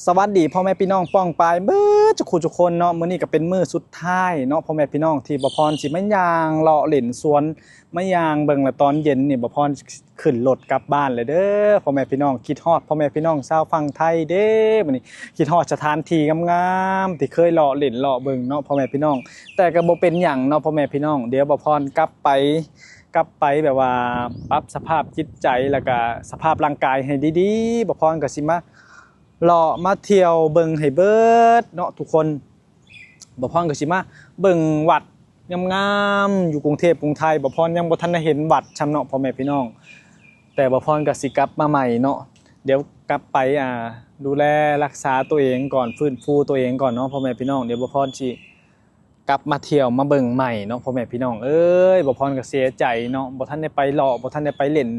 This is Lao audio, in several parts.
ສະຫວັດດີພໍ່ແມ່ພີ່ນ້ອງປ້ອງປາຍເບິດທຸກຜູ້ທຸກຄົນເນາະ. ມື້ນີ້ກໍເປັນມື້ສຸດທ້າຍເນາະ ພໍ່ແມ່ພີ່ນ້ອງ ທີ່ບ່າວພອນຊິມາຍ່າງເລາະຫຼິ້ນສວນ ມາຍ່າງເບິ່ງ ແລະຕອນເຢັນນີ້ບ່າວພອນຂຶ້ນລົດກັບບ້ານແລ້ວເດີພໍ່ແມ່ພີ່ນ້ອງ. ຄິດຮອດພໍ່ແມ່ພີ່ນ້ອງຊາວຝັ່ງໄທເດ້ ມື້ນີ້ຄິດຮອດສະຖານທີ່ງາມໆ ທີ່ເຄີຍເລາະຫຼິ້ນເລາະເບິ່ງເນາະ ພໍ່ແມ່ພີ່ນ້ອງ. ແຕ່ກໍບໍ່ເປັນຫຍັງເນາະ ພໍ່ແມ່ພີ່ນ້ອງ, ດຽວບ່າວພອນກັບໄປ ກັບໄປແບບວ່າປັບສະພາບຈິດໃຈ ແລ້ວກະສະພາບຮ່າງກາຍໃຫ້ດີໆ ບ່າວພອນກໍຊິມາ ເລາະມາທ່ຽວເບິ່ງໃຫ້ເບິດເນາະທຸກຄົນ. ບ່າວພອນກໍຊິມາເບິ່ງວັດງາມໆ ຢູ່ກຸງເທບກຸງໄທ. ບ່າວພອນຍັງບໍ່ທັນໄດ້ເຫັນວັດຊ່ຳເນາະ ພໍ່ແມ່ພີ່ນ້ອງ, ແຕ່ບ່າວພອນກໍຊິກັບມາໃໝ່ເນາະ. ດຽວກັບໄປ ອ່າ ດູແລຮັກສາຕົວເອງກ່ອນ ຟື້ນຟູຕົວເອງກ່ອນເນາະ ພໍ່ແມ່ພີ່ນ້ອງ. ດຽວບ່າວພອນຊິ ກັບມາທ່ຽວມາເບິ່ງໃໝ່ເນາະ ພໍ່ແມ່ພີ່ນ້ອງເອີຍ. ບ່າວພອນກໍເສຍໃຈເນາະ ບໍ່ທັນໄດ້ໄປເລາະ ບໍ່ທັນໄດ້ໄປຫຼິ້ນ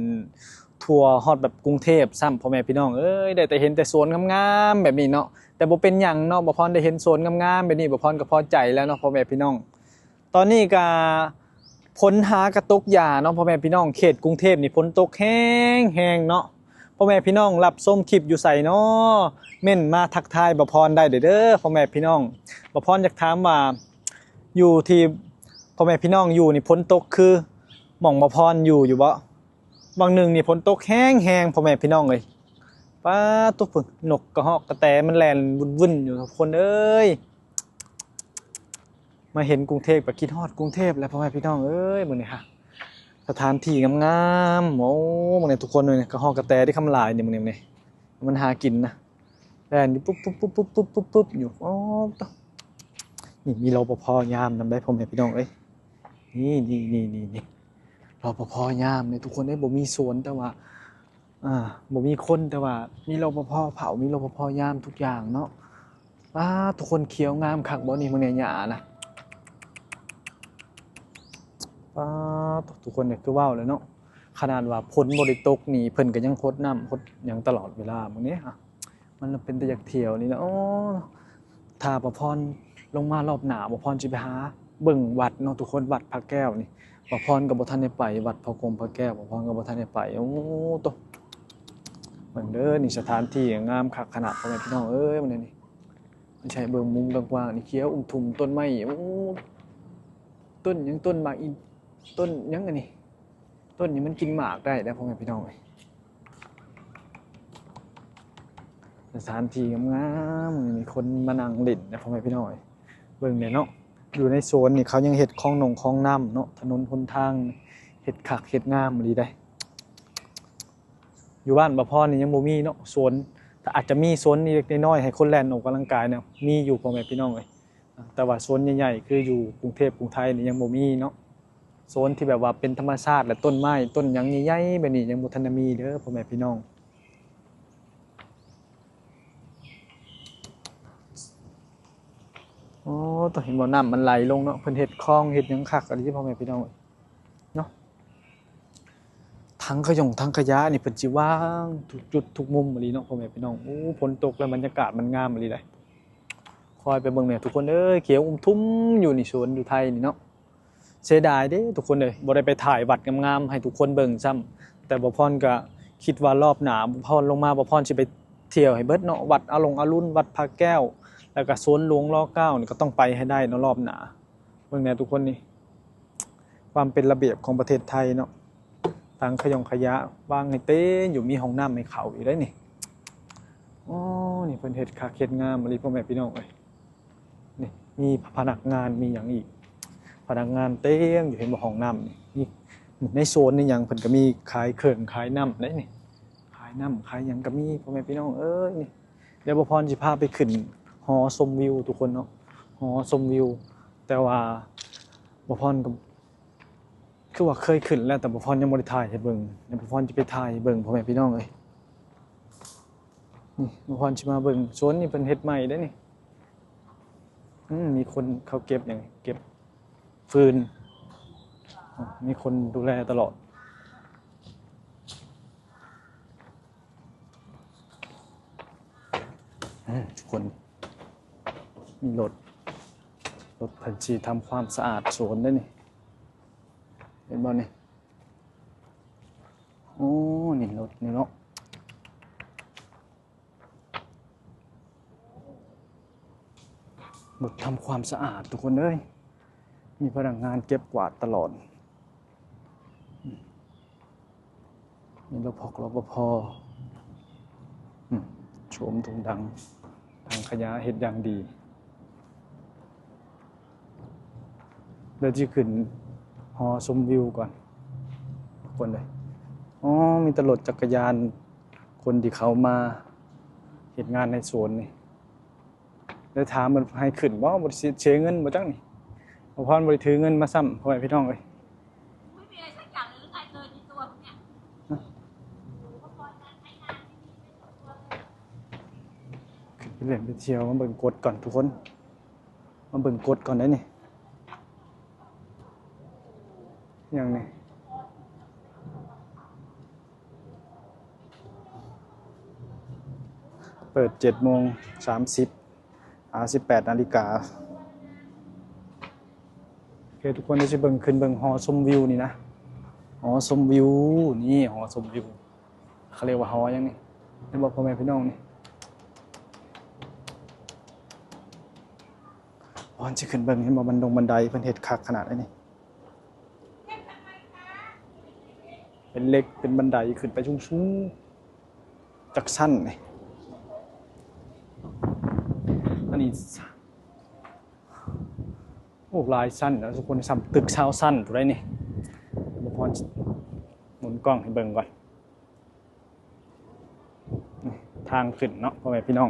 ທົ່ວຮອດແບບກຸງເທບຊ້ຳ ພໍ່ແມ່ພີ່ນ້ອງເອີຍ. ໄດ້ແຕ່ເຫັນແຕ່ສວນງາມໆແບບນີ້ເນາະ, ແຕ່ບໍ່ເປັນຫຍັງເນາະ ບ່າວພອນໄດ້ເຫັນສວນງາມໆແບບນີ້ ບ່າວພອນກໍພໍໃຈແລ້ວເນາະ ພໍ່ແມ່ພີ່ນ້ອງ. ຕອນນີ້ກໍຝົນຫາກະຕົກຢ່າເນາະ ພໍ່ແມ່ພີ່ນ້ອງ. ເຂດກຸງເທບນີ້ຝົນຕົກແຮງໆເນາະ. ພໍ່ແມ່ພີ່ນ້ອງຮັບຊົມຄລິບຢູ່ໃສເນາະ ເມັ້ນມາທັກທາຍບ່າວພອນໄດ້ເດີ ເດີພໍ່ແມ່ພີ່ນ້ອງ. ບ່າວພອນຢາກຖາມວ່າ ຢູ່ທີ່ພໍ່ແມ່ພີ່ນ້ອງຢູ່ນີ້ ຝົນຕົກຄືໝ່ອງບ່າວພອນຢູ່ຢູ່ບໍ່? ຫວ່າງໜຶ່ງນີ້ຝົນຕົກແຮງໆ ພໍ່ແມ່ພີ່ນ້ອງເອີຍ. ປາດໂທ້ ເບິ່ງ ນົກກະຮອກກະແຕມັນແລ່ນວຸ່ນໆຢູ່ ທຸກຄົນເອີຍ. ມາເຫັນກຸງເທບກໍຄິດຮອດກຸງເທບແຫຼະ ພໍ່ແມ່ພີ່ນ້ອງເອີຍ. ມື້ນີ້ຫາ ສະຖານທີ່ງາມໆ ໂອ້ ມື້ນີ້ທຸກຄົນເອີຍ ກະຮອກກະແຕທີ່ຄຳຫຼາຍນີ້ ມື້ນີ້ ມື້ນີ້ ມັນຫາກິນນະ ແລ່ນຢູ່ປຸບໆໆໆໆຢູ່. ໂອ້ ໂທ້ ນີ້ມີ ລປພ ຍາມນຳໄດ໋ ພໍ່ແມ່ພີ່ນ້ອງເອີຍ. ນີ້ໆໆໆ ລປພ ຍາມນີ້ ທຸກຄົນເອີຍ. ບໍ່ມີສວນ ແຕ່ວ່າ ອ່າ ບໍ່ມີຄົນ ແຕ່ວ່າມີ ລປພ ເຝົ້າ ມີ ລປພ ຍາມທຸກຢ່າງເນາະ. ປາດ ທຸກຄົນ ຂຽວງາມຄັກບໍ່ນີ້ ມື້ນີ້ຫຍ້ານະ. ປາດ ທຸກຄົນ ຄືເວົ້າແຫຼະເນາະ ຂະໜາດວ່າຝົນບໍ່ໄດ້ຕົກນີ້ ເພິ່ນກໍຍັງຫົດນ້ຳຫົດຫຍັງຕະຫຼອດເວລາ. ມື້ນີ້ ອ່າ ມັນເປັນຕາຢາກທ່ຽວນີ້ນະ. ໂອ້ ຖ້າບ່າວພອນລົງມາລອບໜ້າ ບ່າວພອນຊິໄປຫາເບິ່ງວັດເນາະ ທຸກຄົນ. ວັດພະແກ້ວນີ້ ບ່າວພອນກໍບໍ່ທັນໄດ້ໄປ. ວັດພະກົມພະແກ້ວ ບ່າວພອນກໍບໍ່ທັນໄດ້ໄປ. ໂອ້ ໂທ້ ເບິ່ງເດີ ນີ້ສະຖານທີ່ງາມຄັກຂະໜາດ ພໍ່ແມ່ພີ່ນ້ອງເອີຍ. ມື້ນີ້ ໃຫ້ເບິ່ງມຸມກວ້າງໆນີ້ ຂຽວອຸ້ມທຸ່ມ ຕົ້ນໄມ້. ໂອ້ ຕົ້ນຫຍັງ ຕົ້ນໝາກອີ ຕົ້ນຫຍັງອັນນີ້? ຕົ້ນນີ້ມັນກິນໝາກໄດ້ເດ້ ພໍ່ແມ່ພີ່ນ້ອງເອີຍ. ສະຖານທີ່ງາມໆ ມີຄົນມານັ່ງຫຼິ້ນນະ ພໍ່ແມ່ພີ່ນ້ອງເອີຍ. ເບິ່ງແດ່ເນາະ ຢູ່ໃນໂຊນນີ້ເຂົາຍັງເຮັດຄອງໜົງຄອງນ້ຳເນາະ ຖະໜົນຫົນທາງ ເຮັດຄັກເຮັດງາມອີ່ຫຼີໃດ໋. ຢູ່ບ້ານບ່າວພອນນີ້ຍັງບໍ່ມີເນາະ ສວນ ອາດຈະມີສວນເລັກໆນ້ອຍໆ ໃຫ້ຄົນແລ່ນອອກກຳລັງກາຍນະ ມີຢູ່ ພໍ່ແມ່ພີ່ນ້ອງເອີຍ. ແຕ່ວ່າສວນໃຫຍ່ໆ ຄືຢູ່ກຸງເທບກຸງໄທນີ້ຍັງບໍ່ມີເນາະ. ໂຊນທີ່ແບບວ່າເປັນທຳມະຊາດ ແລະ ຕົ້ນໄມ້ຕົ້ນຫຍັງໃຫຍ່ໆແບບນີ້ຍັງບໍ່ທັນໄດ້ມີເດີ ພໍ່ແມ່ພີ່ນ້ອງ. ໂອ້ ຕ້ອງເຫັນບໍ່ ນ້ຳມັນໄຫຼລົງເນາະ. ເພິ່ນເຮັດຄອງເຮັດຫຍັງຄັກອີ່ຫຼີ ພໍ່ແມ່ພີ່ນ້ອງເນາະ. ຖັງຂະຫຍົງຖັງຂະຫຍະນີ້ເພິ່ນຊິວາງທຸກຈຸດທຸກມຸມອີ່ຫຼີເນາະ ພໍ່ແມ່ພີ່ນ້ອງ. ໂອ້ ຝົນຕົກແລ້ວບັນຍາກາດມັນງາມອີ່ຫຼີໃດ໋. ຄອຍໄປເບິ່ງແດ່ທຸກຄົນເອີຍ ຂຽວອຸ້ມທຸ່ມຢູ່ນີ້ ສວນຢູ່ໄທນີ້ເນາະ. ເສຍດາຍເດ້ທຸກຄົນເອີຍ ບໍ່ໄດ້ໄປຖ່າຍວັດງາມໆໃຫ້ທຸກຄົນເບິ່ງຊ້ຳ. ແຕ່ບ່າວພອນກະຄິດວ່າລອບໜ້າບ່າວພອນລົງມາ ບ່າວພອນຊິໄປທ່ຽວໃຫ້ເບິດເນາະ ວັດອາລົງອາລຸນ ວັດພະແກ້ວ ແລ້ວກະສວນຫຼວງ ລ ເກົ້າ ນີ້ກໍຕ້ອງໄປໃຫ້ໄດ້ເນາະ ລອບໜ້າ. ເບິ່ງແດ່ທຸກຄົນນີ້ ຄວາມເປັນລະບຽບຂອງປະເທດໄທເນາະ. ຖັງຂະຫຍົງຂະຫຍະວາງໃຫ້ເຕັມຢູ່ ມີຫ້ອງນ້ຳໃຫ້ເຂົ້າອີກໄດ໋ນີ້. ໂອ້ ນີ້ເພິ່ນເຮັດຄັກເຮັດງາມອີ່ຫຼີ ພໍ່ແມ່ພີ່ນ້ອງເອີຍ. ນີ້ມີພະນັກງານ ມີຫຍັງອີກ ພະນັກງານເຕັມຢູ່ ເຫັນບໍ່ ຫ້ອງນ້ຳນີ້. ນີ້ໃນໂຊນນີ້ຫຍັງ ເພິ່ນກໍມີຂາຍເຄື່ອງຂາຍນ້ຳໄດ໋ນີ້ ຂາຍນ້ຳຂາຍຫຍັງກໍມີ ພໍ່ແມ່ພີ່ນ້ອງເອີຍ. ນີ້ ດຽວບ່າວພອນຊິພາໄປຂຶ້ນຫໍຊົມວິວທຸກຄົນເນາະ ຫໍຊົມວິວ. ແຕ່ວ່າບ່າວພອນກໍ ຄືວ່າເຄີຍຂຶ້ນແລ້ວ ແຕ່ບ່າວພອນຍັງບໍ່ໄດ້ຖ່າຍໃຫ້ເບິ່ງ. ດຽວບ່າວພອນຊິໄປຖ່າຍໃຫ້ເບິ່ງ ພໍ່ແມ່ພີ່ນ້ອງເອີຍ. ນີ້ບ່າວພອນຊິມາເບິ່ງ ສວນນີ້ເພິ່ນເຮັດໃໝ່ເດ້ນີ້. ອືມ ມີຄົນເຂົາເກັບຫຍັງ ເກັບຟືນ ມີຄົນດູແລຕະຫຼອດ. ອືມ ຄົນ ມີລົດ ລົດເພິ່ນຊິທຳຄວາມສະອາດສວນເດ້ນີ້ ເຫັນບໍ່ນີ້? ໂອ້ ນີ້ລົດນີ້ເນາະ. ບົດທຳຄວາມສະອາດທຸກຄົນເອີຍ, ມີພະນັກງານເກັບກວາດຕະຫຼອດ. ມີ ລະ ພ ລະ ປະ ພ ອືມ ໂຊມທຸງດັງ ຖັງຂະຫຍະເຮັດຢ່າງດີ. ດຽວຊິຂຶ້ນຫໍຊົມວິວກ່ອນທຸກຄົນເອີຍ. ອໍ ມີແຕ່ລົດຈັກກະຍານ ຄົນທີ່ເຂົາມາເຮັດງານໃນສວນນີ້. ແລ້ວຖາມເພິ່ນໃຫ້ຂຶ້ນບໍ່? ບໍ່ໄດ້ເສຍເງິນບໍ່ຈັກນີ້. ບໍ່ພອນບໍ່ໄດ້ຖືເງິນມາຊ້ຳ ພໍ່ແມ່ພີ່ນ້ອງເອີຍ. ຂຶ້ນໄປຫຼິ້ນໄປທ່ຽວ ມາເບິ່ງກົດກ່ອນທຸກຄົນ, ມາເບິ່ງກົດກ່ອນໄດ໋ນີ້. ຫຍັງນີ້? ເປີດເຈັດໂມງສາມສິບ ຫາສິບແປດນາລິກາ. ໂອເຄ ທຸກຄົນ ດຽວຊິເບິ່ງ ຂຶ້ນເບິ່ງຫໍຊົມວິວນີ້ນະ, ຫໍຊົມວິວນີ້ ຫໍຊົມວິວ ເຂົາຮຽກວ່າຫໍຫຍັງນີ້? ເຫັນບໍ່ ພໍ່ແມ່ພີ່ນ້ອງນີ້? ພອນຊິຂຶ້ນເບິ່ງ ເຫັນບໍ່ ບັນດົງບັນໄດເພິ່ນເຮັດຄັກຂະໜາດໃດນີ້. ເປັນເຫຼັກ ເປັນບັນໄດຂຶ້ນໄປສູງໆ ຈັກຊັ້ນນີ້. ອັນນີ້ ໂອ້ ຫຼາຍຊັ້ນນະທຸກຄົນ, ສ່ຳຕຶກຊາວຊັ້ນພຸ້ນໃດ໋ນີ້. ບໍ່ພອນ ໝູນກ້ອງໃຫ້ເບິ່ງກ່ອນ. ນີ້ ທາງຂຶ້ນເນາະ ພໍ່ແມ່ພີ່ນ້ອງ.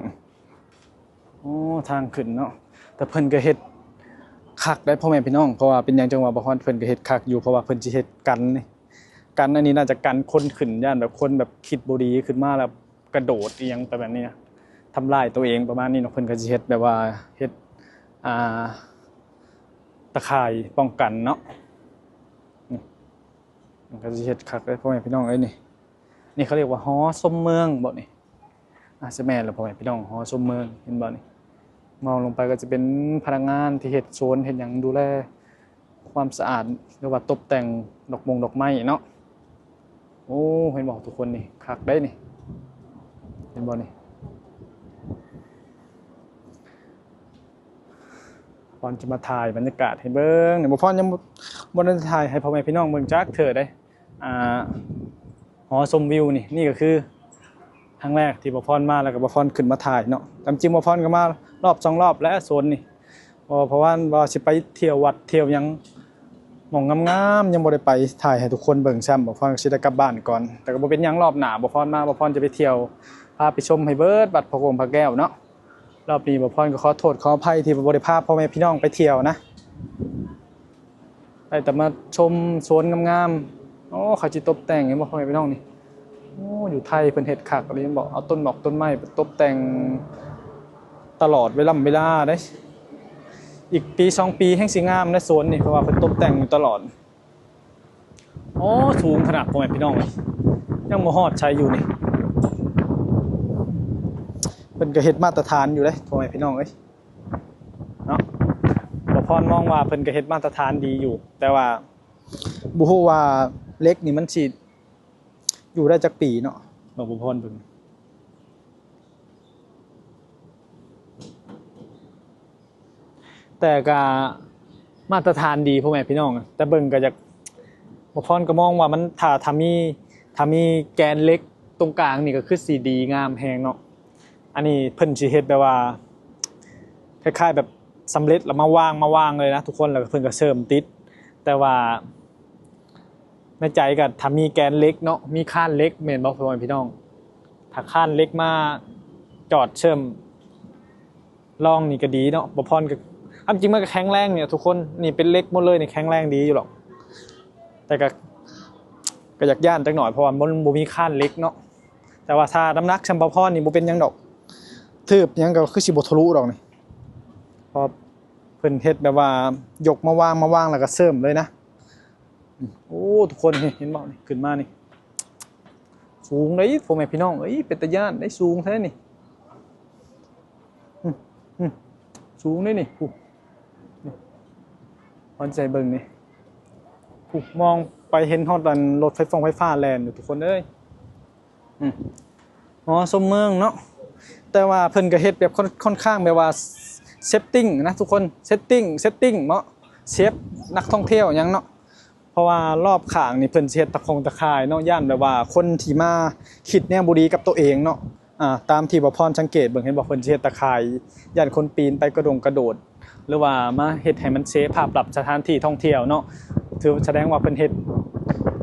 ໂອ້ ທາງຂຶ້ນເນາະ, ແຕ່ເພິ່ນກໍເຮັດຄັກໄດ໋ ພໍ່ແມ່ພີ່ນ້ອງ. ເພາະວ່າເປັນຫຍັງຈັ່ງວ່າບໍ່ຮອດ ເພິ່ນກໍເຮັດຄັກຢູ່ ເພາະວ່າເພິ່ນຊິເຮັດກັນນີ້ ກັນອັນນີ້ໜ້າຈະກັນຄົນຂຶ້ນ ຢ້ານແບບຄົນແບບຄິດບໍ່ດີຂຶ້ນມາແລ້ວກະໂດດອີ່ຫຍັງໄປແບບນີ້ນະ ທຳລາຍຕົວເອງປະມານນີ້ເນາະ. ເພິ່ນກໍຊິເຮັດແບບວ່າເຮັດ ອ່າ ຕາຂ່າຍປ້ອງກັນເນາະ. ນີ້ ມັນກໍຊິເຮັດຄັກເດ້ ພໍ່ແມ່ພີ່ນ້ອງເອີຍ. ນີ້ ນີ້ເຂົາຮຽກວ່າຫໍຊົມເມືອງບໍນີ້? ອາດຈະແມ່ນແຫຼະ ພໍ່ແມ່ພີ່ນ້ອງ, ຫໍຊົມເມືອງ ເຫັນບໍ່ນີ້? ມອງລົງໄປກໍຈະເປັນພະນັກງານທີ່ເຮັດສວນເຮັດຫຍັງ ດູແລຄວາມສະອາດ ຫຼືວ່າຕົບແຕ່ງດອກມົງດອກໄມ້ເນາະ. ໂອ້ ເຫັນບໍ່ທຸກຄົນ? ນີ້ຄັກເດ້ນີ້ ເຫັນບໍ່ນີ້? ພອນຈະມາຖ່າຍບັນຍາກາດໃຫ້ເບິ່ງນີ້, ບໍ່ ພອນຍັງບໍ່ ບໍ່ໄດ້ຖ່າຍໃຫ້ພໍ່ແມ່ພີ່ນ້ອງເບິ່ງຈັກເທື່ອເດ້. ອ່າ ຫໍຊົມວິວນີ້ ນີ້ກໍຄືຄັ້ງແລກທີ່ບໍ່ພອນມາ ແລ້ວກໍບໍ່ພອນຂຶ້ນມາຖ່າຍເນາະ. ຕາມຈິງບໍ່ພອນກໍມາລອບສອງລອບແລ້ວໂຊນນີ້, ເພາະວ່າ ເພາະວ່າ ວ່າຊິໄປທ່ຽວວັດທ່ຽວຫຍັງ ໝ່ອງງາມໆ ຍັງບໍ່ໄດ້ໄປຖ່າຍໃຫ້ທຸກຄົນເບິ່ງຊ້ຳ. ບໍ່ພອນກໍຊິໄດ້ກັບບ້ານກ່ອນ, ແຕ່ກໍບໍ່ເປັນຫຍັງ, ລອບໜ້າບໍ່ພອນມາ ບໍ່ພອນຈະໄປທ່ຽວ ພາໄປຊົມໃຫ້ເບິດວັດພະໂກງພະແກ້ວເນາະ. ລອບນີ້ບໍ່ພອນກໍຂໍໂທດຂໍອະໄພທີ່ບໍ່ໄດ້ພາພໍ່ແມ່ພີ່ນ້ອງໄປທ່ຽວນະ, ໄດ້ແຕ່ມາຊົມສວນງາມໆ. ໂອ້ ເຂົາຊິຕົບແຕ່ງ ເຫັນບໍ່ ພໍ່ແມ່ພີ່ນ້ອງນີ້? ໂອ້ ຢູ່ໄທເພິ່ນເຮັດຄັກອີ່ຫຼີ ເຫັນບໍ່? ເອົາຕົ້ນໝອກຕົ້ນໄມ້ໄປຕົບແຕ່ງຕະຫຼອດເວລາເວລາເດ້. ອີກປີສອງປີແຮ່ງຊິງາມໃນສວນນີ້ ເພາະວ່າເພິ່ນຕົບແຕ່ງຢູ່ຕະຫຼອດ. ໂອ້ ສູງຂະໜາດ ພໍ່ແມ່ພີ່ນ້ອງເອີຍ, ຍັງບໍ່ຮອດໃສຢູ່ນີ້. ເພິ່ນກໍເຮັດມາດຕະຖານຢູ່ເດ້ ພໍ່ແມ່ພີ່ນ້ອງເອີຍເນາະ. ບໍ່ພອນມອງວ່າເພິ່ນກໍເຮັດມາດຕະຖານດີຢູ່, ແຕ່ວ່າບໍ່ຮູ້ວ່າເຫຼັກນີ້ມັນຊິຢູ່ໄດ້ຈັກປີເນາະ. ເບິ່ງ ບໍ່ພອນເບິ່ງ ແຕ່ກະມາດຕະຖານດີ ພໍ່ແມ່ພີ່ນ້ອງ, ແຕ່ເບິ່ງກະຢາກ ບໍ່ພອນກະມອງວ່າມັນ ຖ້າ ຖ້າມີ ຖ້າມີແກນເຫຼັກຕົງກາງນີ້ ກະຄືຊິດີງາມແຮງເນາະ. ອັນນີ້ເພິ່ນຊິເຮັດແບບວ່າ ຄ້າຍໆ ແບບສຳເລັດແລ້ວມາວາງ ມາວາງເລີຍນະທຸກຄົນ, ແລ້ວເພິ່ນກະເສີມຕິດ. ແຕ່ວ່າໃນໃຈກະ ຖ້າມີແກນເຫຼັກເນາະ ມີຄານເຫຼັກ ແມ່ນບໍ່ ພໍ່ແມ່ພີ່ນ້ອງ? ຖ້າຄານເຫຼັກມາຈອດເສີມ ລອງນີ້ກໍດີເນາະ. ບໍ່ພອນກໍ ຄວາມຈິງມັນກໍແຂງແຮງນີ້ທຸກຄົນ, ນີ້ເປັນເຫຼັກໝົດເລີຍນີ້ ແຂງແຮງດີຢູ່ດອກ. ແຕ່ກໍ ກໍຢາກຢ້ານຈັກໜ້ອຍ ເພາະວ່າມັນບໍ່ມີຄານເຫຼັກເນາະ. ແຕ່ວ່າຖ້ານ້ຳໜັກສ່ຳບໍ່ພອນນີ້ບໍ່ເປັນຫຍັງດອກ, ຖືບຫຍັງກໍຄືຊິບໍ່ທະລຸດອກນີ້, ເພາະເພິ່ນເຮັດແບບວ່າຍົກມາວາງ ມາວາງແລ້ວກໍເສີມເລີຍນະ. ໂອ້ ທຸກຄົນ ເຫັນບໍ່ນີ້ ຂຶ້ນມານີ້ ສູງເດ້ ພໍ່ແມ່ພີ່ນ້ອງເອີຍ, ເປັນຕາຢ້ານເດ້ ສູງແທ້ນີ້. ອືມ ອືມ ສູງເດ້ນີ້ ຜູ້ ນີ້ ເອົາໃຈເບິ່ງນີ້ ຜູ້ ມອງໄປເຫັນຮອດອັນລົດໄຟຟອງໄຟຟ້າແລ່ນຢູ່ ທຸກຄົນເອີຍ. ອືມ ອໍ ຊົມເມືອງເນາະ, ແຕ່ວ່າເພິ່ນກໍເຮັດແບບ ຄ່ອນ ຂ້ອນຂ້າງແບບວ່າ setting ນະທຸກຄົນ setting setting ເນາະ save ນັກທ່ອງທ່ຽວຫຍັງເນາະ ເພາະວ່າລອບຂ້າງນີ້ເພິ່ນຊິເຮັດຕະຂົງຕະຂ່າຍເນາະ ຢ້ານແບບວ່າຄົນທີ່ມາຄິດແນວບໍ່ດີກັບໂຕເອງເນາະ ອ່າ ຕາມທີ່ບ່າວພອນສັງເກດເບິ່ງ ເຫັນບໍ່ ເພິ່ນຊິເຮັດຕະຂ່າຍ ຢ້ານຄົນປີນໄປກະດົງກະໂດດ ຫຼືວ່າມາເຮັດໃຫ້ມັນເສຍພາບລັບສະຖານທີ່ທ່ອງທ່ຽວເນາະ ຖືສະແດງວ່າເພິ່ນເຮັດ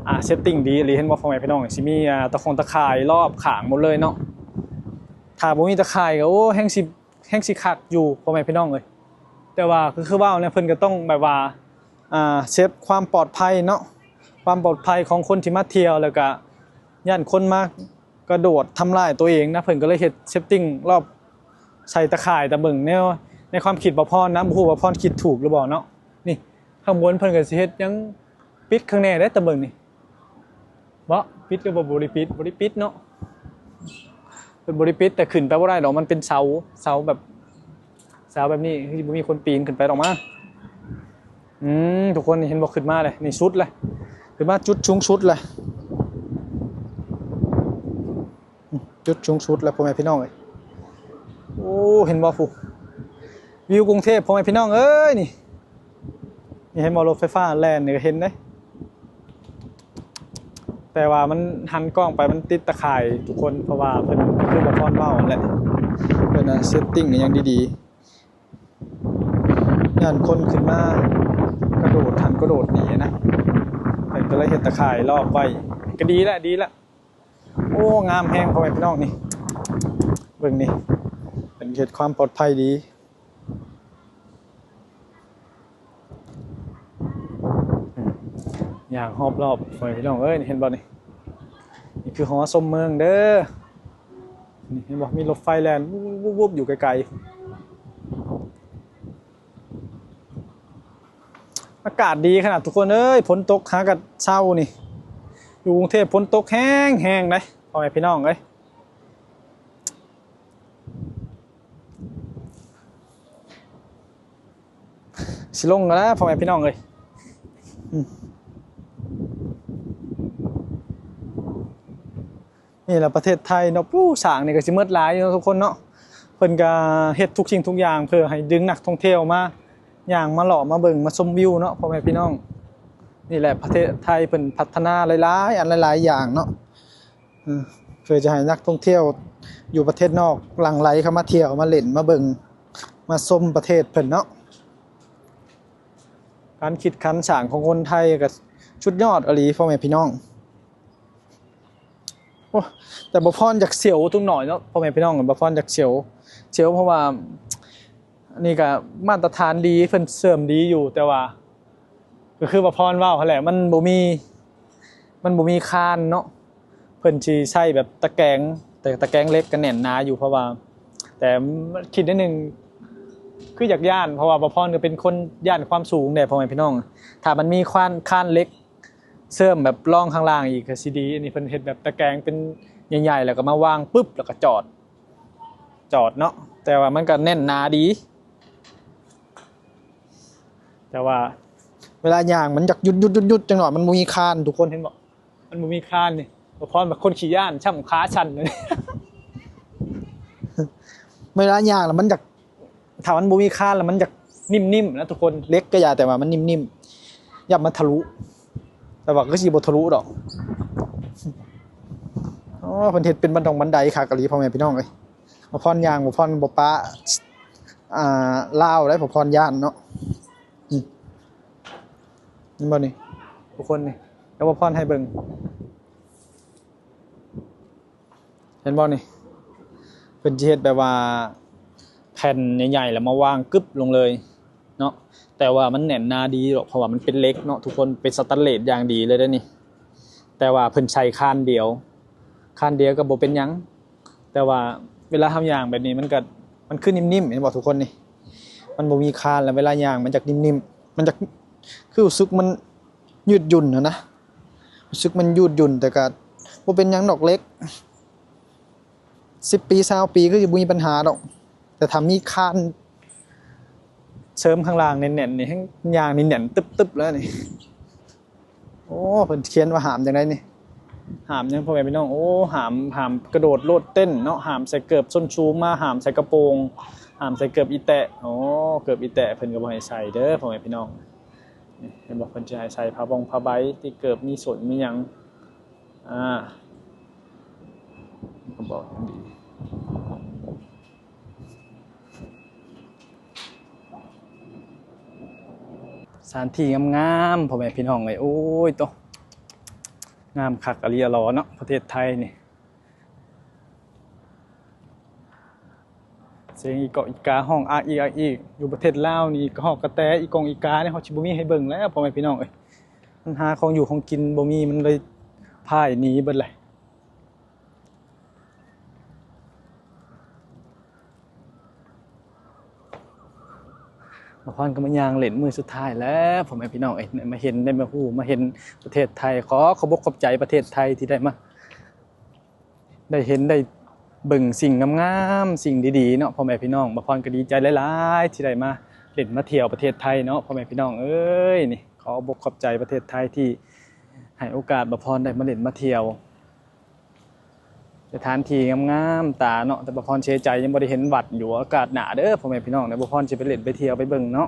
ອ່າ setting ດີອີ່ຫຼີ ເຫັນບໍ່ພໍ່ແມ່ພີ່ນ້ອງ ຊິມີ ອ່າ ຕະຂົງຕະຂ່າຍລອບຂ້າງໝົດເລີຍເນາະ ຖ້າບໍ່ມີຕະຂ່າຍກໍ ໂອ້ ແຮງຊິ ແຮງຊິຄັກຢູ່ພໍ່ແມ່ພີ່ນ້ອງເອີຍ ແຕ່ວ່າກໍຄືເວົ້າແຫຼະ ເພິ່ນກໍຕ້ອງແບບວ່າ ອ່າ save ຄວາມປອດໄພເນາະ ຄວາມປອດໄພຂອງຄົນທີ່ມາທ່ຽວ ແລ້ວກໍຢ້ານຄົນມາກະໂດດທຳລາຍຕົວເອງນະ ເພິ່ນກໍເລີຍເຮັດ setting ລອບ ໃສ່ຕະຂ່າຍ ຕາເບິ່ງແນວ ໃນຄວາມຄິດບ່າວພອນນະ ບໍ່ຮູ້ບ່າວພອນຄິດຖືກຫຼືບໍ່ເນາະ ນີ້ ຂ້າງບົນເພິ່ນກໍຊິເຮັດຫຍັງ ປິດຂ້າງແນ່ເດ້ ຕາເບິ່ງນີ້ ບໍ່ ປິດຫຼືບໍ່ ບໍ່ໄດ້ປິດ ບໍ່ໄດ້ປິດເນາະ ເພິ່ນບໍ່ໄດ້ປິດ ແຕ່ຂຶ້ນໄປບໍ່ໄດ້ດອກ ມັນເປັນເສົາ ເສົາແບບ ເສົາແບບນີ້ ຄືບໍ່ມີຄົນປີນຂຶ້ນໄປດອກມາ ອືມ ທຸກຄົນ ນີ້ເຫັນບໍ່ ຂຶ້ນມາເລີຍ ນີ້ສຸດເລີຍ ຂຶ້ນມາຈຸດສູງສຸດເລີຍ ຈຸດສູງສຸດແລ້ວ ພໍ່ແມ່ພີ່ນ້ອງເອີຍ ໂອ້ ເຫັນບໍ່ ພູ ວິວກຸງເທບ ພໍ່ແມ່ພີ່ນ້ອງເອີຍ ນີ້ ນີ້ເຫັນບໍ່ ລົດໄຟຟ້າແລ່ນນີ້ກໍເຫັນເດ້ ແຕ່ວ່າມັນຫັນກ້ອງໄປ ມັນຕິດຕະຂ່າຍທຸກຄົນ ເພາະວ່າເພິ່ນ ຄືບ່າວພອນເວົ້າຫັ້ນແຫຼະ ເພິ່ນ setting ອີ່ຫຍັງດີໆ ຢ້ານຄົນຂຶ້ນມາກະໂດດຫັ້ນກະໂດດນີ້ນະ ເພິ່ນກໍເລີຍເຮັດຕະຂ່າຍລອບໄວ້ ກໍດີລະ ດີລະ ໂອ້ ງາມແຮງ ພໍ່ແມ່ພີ່ນ້ອງ ນີ້ ເບິ່ງນີ້ ເພິ່ນເຮັດຄວາມປອດໄພດີ ຍ່າງຮອບໆ ພໍ່ແມ່ພີ່ນ້ອງເອີຍ ເຫັນບໍ່ນີ້ ນີ້ຄືຫໍຊົມເມືອງເດີ ນີ້ເຫັນບໍ່ ມີລົດໄຟແລ່ນວຸບໆ ຢູ່ໄກໆ ອາກາດດີຂະໜາດທຸກຄົນເອີຍ ຝົນຕົກຫາກະເຊົານີ້ ຢູ່ກຸງເທບຝົນຕົກແຮງໆ ເດ້ພໍ່ແມ່ພີ່ນ້ອງເອີຍ ຊິລົງແລ້ວ ພໍ່ແມ່ພີ່ນ້ອງເອີຍ ອືມ ນີ້ລະປະເທດໄທເນາະ ປູ້ ສ້າງນີ້ກໍຊິໝົດຫຼາຍຢູ່ເນາະທຸກຄົນເນາະ ເພິ່ນກໍເຮັດທຸກສິ່ງທຸກຢ່າງເພື່ອໃຫ້ດຶງນັກທ່ອງທ່ຽວມາຍ່າງມາເລາະມາເບິ່ງມາຊົມວິວເນາະ ພໍ່ແມ່ພີ່ນ້ອງ ນີ້ແຫຼະປະເທດໄທເພິ່ນພັດທະນາຫຼາຍໆ ອັນຫຼາຍໆຢ່າງເນາະ ເອີ ເພື່ອຈະໃຫ້ນັກທ່ອງທ່ຽວຢູ່ປະເທດນອກຫຼັ່ງໄຫຼເຂົ້າມາທ່ຽວມາຫຼິ້ນມາເບິ່ງມາຊົມປະເທດເພິ່ນເນາະ ການຄິດຄັນສ້າງຂອງຄົນໄທກໍສຸດຍອດອີ່ຫຼີ ພໍ່ແມ່ພີ່ນ້ອງ ໂອ້ ແຕ່ບ່າວພອນຢາກສຽວຈັກໜ້ອຍເນາະ ພໍ່ແມ່ພີ່ນ້ອງ ບ່າວພອນຢາກສຽວ ສຽວເພາະວ່າ ອັນນີ້ກໍມາດຕະຖານດີ ເພິ່ນເສີມດີຢູ່ ແຕ່ວ່າ ກໍຄືບ່າວພອນເວົ້າຫັ້ນແຫຼະ ມັນບໍ່ມີ ມັນບໍ່ມີຄານເນາະ ເພິ່ນຊິໃຊ້ແບບຕະແກງ ແຕ່ຕະແກງເຫຼັກກໍແໜ້ນໜາຢູ່ ເພາະວ່າ ແຕ່ຄິດໜ້ອຍໜຶ່ງ ຄືຢາກຢ້ານ ເພາະວ່າບ່າວພອນກໍເປັນຄົນຢ້ານຄວາມສູງແດ່ ພໍ່ແມ່ພີ່ນ້ອງ ຖ້າມັນມີຄານ ຄານເຫຼັກ ເສີມແບບລອງຂ້າງລ່າງອີກກໍຊິດີ ອັນນີ້ເພິ່ນເຮັດແບບຕະແກງເປັນໃຫຍ່ໆ ແລ້ວກໍມາວາງປຶບ ແລ້ວກໍຈອດ ຈອດເນາະ ແຕ່ວ່າມັນກໍແໜ້ນໜາດີ ແຕ່ວ່າເວລາຍ່າງມັນຢາກຢຸດໆໆໆ ຈັກໜ້ອຍ ມັນບໍ່ມີຄານ ທຸກຄົນເຫັນບໍ່ ມັນບໍ່ມີຄານນີ້ ບ່າວພອນແບບຄົນຂີ້ຢ້ານ ຊ້ຳຂາສັ່ນ ເວລາຍ່າງແລ້ວມັນຢາກ ຖ້າມັນບໍ່ມີຄານແລ້ວມັນຢາກນິ້ມໆນະທຸກຄົນ ເຫຼັກກໍຢ່າ ແຕ່ວ່າມັນນິ້ມໆ ຢ້ານມັນທະລຸ ແຕ່ວ່າກໍຊິບໍ່ທະລຸດອກ ໂອ້ ເພິ່ນເຮັດເປັນບັນດອງບັນໄດຄັກອີ່ຫຼີ ພໍ່ແມ່ພີ່ນ້ອງເອີຍ ບ່າວພອນຍ່າງ ບ່າວພອນບໍ່ປະ ອ່າ ລາວໄດ໋ ບ່າວພອນຢ້ານເນາະ ນີ້ ເຫັນບໍ່ນີ້ ທຸກຄົນນີ້ ແລ້ວບ່າວພອນໃຫ້ເບິ່ງ ເຫັນບໍ່ນີ້ ເພິ່ນຊິເຮັດແບບວ່າແຜ່ນໃຫຍ່ໆ ແລ້ວມາວາງກຶບລົງເລີຍເນາະ ແຕ່ວ່າມັນແໜ້ນໜາດີດອກ ເພາະວ່າມັນເປັນເຫຼັກເນາະ ທຸກຄົນ ເປັນສະແຕນເລດຢ່າງດີເລີຍເດ້ນີ້ ແຕ່ວ່າເພິ່ນໃສ່ຄານດຽວ ຄານດຽວກໍບໍ່ເປັນຫຍັງ ແຕ່ວ່າເວລາເຮົາຍ່າງແບບນີ້ ມັນກໍ ມັນຄືນິ້ມໆ ເຫັນບໍ່ທຸກຄົນນີ້ ມັນບໍ່ມີຄານ ແລ້ວເວລາຍ່າງມັນຢາກນິ້ມໆ ມັນຢາກ ຄືຮູ້ສຶກມັນຍືດຫຍຸ້ນຫັ້ນນະ ຮູ້ສຶກມັນຍືດຫຍຸ້ນ ແຕ່ກໍບໍ່ເປັນຫຍັງດອກ ເຫຼັກ ສິບປີ ຊາວປີ ຄືຊິບໍ່ມີບັນຫາດອກ ແຕ່ຖ້າມີຄານເສີມຂ້າງລ່າງແໜ້ນໆນີ້ ແຮ່ງຍ່າງນີ້ແໜ້ນຕຶບໆແລ້ວນີ້ ໂອ້ ເພິ່ນຂຽນວ່າຫ້າມຈັ່ງໃດນີ້ ຫ້າມຫຍັງ ພໍ່ແມ່ພີ່ນ້ອງ ໂອ້ ຫ້າມ ຫ້າມກະໂດດໂລດເຕັ້ນເນາະ ຫ້າມໃສ່ເກີບສົ້ນສູງມາ ຫ້າມໃສ່ກະໂປງ ຫ້າມໃສ່ເກີບອີແຕະ. ໂອ້ ເກີບອີແຕະເພິ່ນກໍບໍ່ໃຫ້ໃສ່ເດີພໍ່ແມ່ພີ່ນ້ອງ. ນີ້ເຫັນບໍ່ ເພິ່ນຊິໃຫ້ໃສ່ຜ້າບົງຜ້າໃບ ຕິເກີບມີສົ້ນມີຫຍັງ. ອ່າ ກໍບອກຢ່າງດີ. ສະຖານທີ່ງາມໆ ພໍ່ແມ່ພີ່ນ້ອງເອີຍ. ໂອ້ຍ ໂຕ ງາມຄັກອີ່ຫຼີເນາະ ປະເທດໄທນີ້. ສຽງອີກອກອີກາຮ້ອງອາກອີກອາກອີກ. ຢູ່ປະເທດລາວນີ້ ກະຮອກກະແຕ ອີກອງອີການີ້ ເຮົາຊິບໍ່ມີໃຫ້ເບິ່ງແລ້ວ ພໍ່ແມ່ພີ່ນ້ອງເອີຍ. ມັນຫາຂອງຢູ່ຂອງກິນບໍ່ມີ ມັນເລີຍພາຍໜີເບິດແຫຼະ. ບ່າວພອນກໍມາຍ່າງເຫຼັ້ນມື້ສຸດທ້າຍແລ້ວ ພໍ່ແມ່ພີ່ນ້ອງເອີຍ. ໄດ້ມາເຫັນ ໄດ້ມາຮູ້ ມາເຫັນປະເທດໄທ. ຂໍຂອບອົກຂອບໃຈປະເທດໄທທີ່ໄດ້ມາ ໄດ້ເຫັນໄດ້ເບິ່ງສິ່ງງາມໆ ສິ່ງດີໆ ເນາະ ພໍ່ແມ່ພີ່ນ້ອງ. ບ່າວພອນກໍດີໃຈຫຼາຍໆ ທີ່ໄດ້ມາເຫຼັ້ນມາທ່ຽວປະເທດໄທເນາະ ພໍ່ແມ່ພີ່ນ້ອງເອີຍ. ນີ້ ຂໍອົກຂອບໃຈປະເທດໄທທີ່ໃຫ້ໂອກາດບ່າວພອນໄດ້ມາເຫຼັ້ນມາທ່ຽວ. ສະຖານທີ່ງາມໆຕາເນາະ ແຕ່ບ່າວພອນເສຍໃຈຍັງບໍ່ໄດ້ເຫັນວັດຢູ່. ໂອກາດໜ້າເດີພໍ່ແມ່ພີ່ນ້ອງເດີ ບ່າວພອນຊິໄປເຫຼັ້ນໄປທ່ຽວໄປເບິ່ງເນາະ.